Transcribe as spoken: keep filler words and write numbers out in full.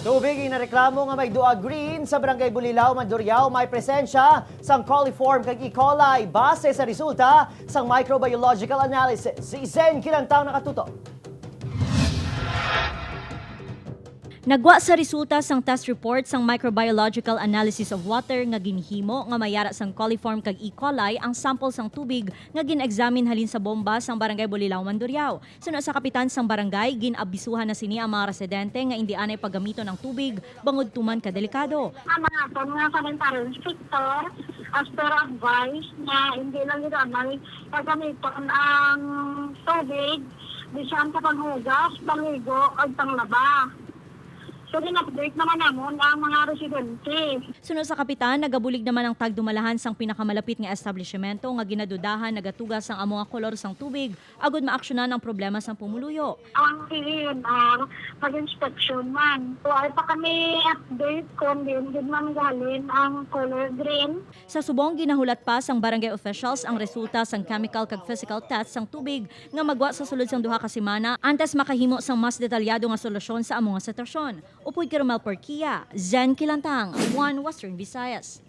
Tubig inareklamo nga may dua green sa Barangay Bulilao, Mandurriao may presensya sang coliform kag E. coli base sa resulta sang microbiological analysis. Si Zen Kilantang nakatuto. Nagwa sa resulta sang test report sang microbiological analysis of water nga ginhimo nga mayara sang coliform kag E. coli ang sample sang tubig nga gin-examine halin sa bomba sang Barangay Bulilao, Mandurriao. Suno sa kapitan sang barangay, gin-abisuhan na sini ang mga residente nga indi anay paggamiton ang tubig bangod tuman ka delikado. Ang mga aton nga sanitary inspector, as per advice, nga hindi lang gid anay paggamiton ang tubig bisan sa panghugas, pangligo, ug panglaba. So, gin-update naman namon ang mga residente. Suno sa kapitan, nagabulig naman ang tagdumalahan sang pinakamalapit nga establishmento nga ginadudahan nagatuga sang amo nga kolor sang tubig agod maaksyonan ang problema sang pumuluyo. Ang P E N R nag-inspeksyon man. So, ay pa kami update kung diin gid man gahalin ang color green. Sa subong, ginahulat pa sang barangay officials ang resulta sang chemical kag physical test sang tubig nga magwa sa sulod sang duha ka semana antes makahimo sang mas detalyado nga solusyon sa amo nga sitwasyon. Upod kay Romel Porquia, Zen Kilantang, One Western Visayas.